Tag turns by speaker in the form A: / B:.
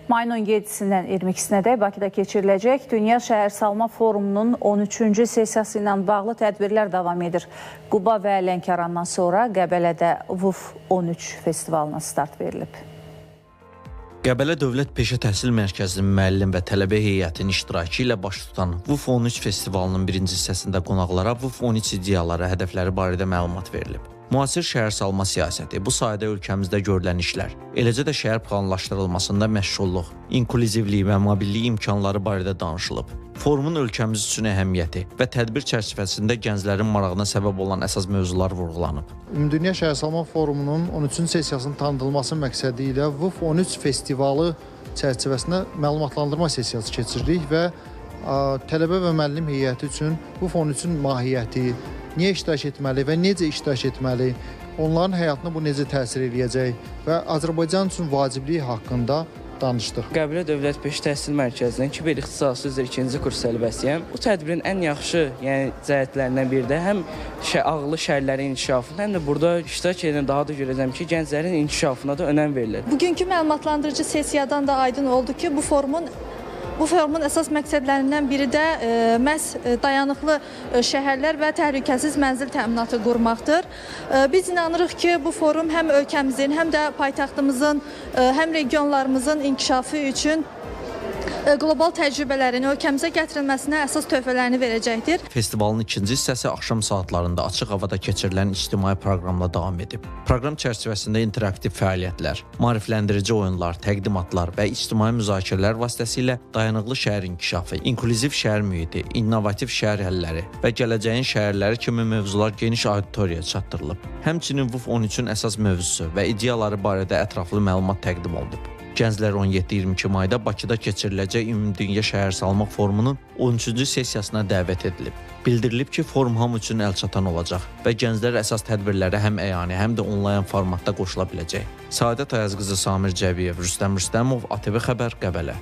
A: Mayın 17-sindən 22-sinədək Bakıda keçiriləcək Dünya Şəhərsalma Forumunun 13-cü sessiyası ilə bağlı tədbirlər davam edir. Quba və Lənkərandan sonra Qəbələdə VUF 13 festivalına start verilib.
B: Qəbələ Dövlət Peşə Təhsil Mərkəzinin müəllim və tələbə heyətinin iştirakı ilə baş tutan VUF 13 festivalının birinci hissəsində qonaqlara VUF 13 ideyaları, hədəfləri barədə məlumat verilib. Müasir şəhərsalma siyasəti, bu sahədə ölkəmizdə görülən işlər, eləcə də şəhər planlaşdırılmasında məşğulluq, inklüzivlik və mobillik imkanları barədə danışılıb. Forumun ölkəmiz üçün əhəmiyyəti və tədbir çərçivəsində gənclərin marağına səbəb olan əsas mövzular vurğulanıb.
C: Ümumdünya Şəhərsalma Forumunun 13-cü sessiyasının tanıdılması məqsədi ilə VUF 13 festivalı çərçivəsində məlumatlandırma sessiyası keçiririk və tələbə və müəllim heyəti üçün VUF 13-ün mahiyyəti, niyə iştirak etməli və necə iştirak etməli, onların həyatına bu necə təsir eləyəcək və Azərbaycan üçün vacibliyi haqqında danışdıq.
D: Qəbələ Dövlət Peşə Təhsil Mərkəzinin kiber ixtisası üzrə 2-ci kurs tələbəsiyəm. Bu tədbirin ən yaxşı, yəni cəhətlərindən biri də həm ağıllı şəhərlərin inkişafına, həm də burada iştirak edən daha da görəcəm ki, gənclərin inkişafına da önəm verilir.
E: Bugünkü məlumatlandırıcı sessiyadan da aydın oldu ki, bu forumun əsas məqsədlərindən biri də məhz dayanıqlı şəhərlər və təhlükəsiz mənzil təminatı qurmaqdır. Biz inanırıq ki, bu forum həm ölkəmizin, həm də paytaxtımızın, həm regionlarımızın inkişafı üçün qlobal təcrübələrin ölkəmizə gətirilməsinə əsas töhfələrini verəcəkdir.
B: Festivalın ikinci hissəsi axşam saatlarında açıq havada keçirilən ictimai proqramla davam edib. Proqram çərçivəsində interaktiv fəaliyyətlər, maarifləndirici oyunlar, təqdimatlar və ictimai müzakirələr vasitəsilə dayanıqlı şəhər inkişafı, inklüziv şəhər mühiti, innovativ şəhər həlləri və gələcəyin şəhərləri kimi mövzular geniş auditoriyaya çatdırılıb. Həmçinin VUF 13-ün əsas mövzusu və ideyaları barədə ətraflı məlumat təqdim olunub. Gənclər 17-22 mayda Bakıda keçiriləcək Ümumdünya Şəhərsalma Forumunun 13-cü sessiyasına dəvət edilib. Bildirilib ki, forum hamı üçün əlçatan olacaq və gənclər əsas tədbirlərə həm əyani, həm də onlayn formatda qoşula biləcək. Səadət Ayazqızı, Samir Cəbiyev, Rüstəm Rüstəmov, ATV Xəbər, Qəbələ.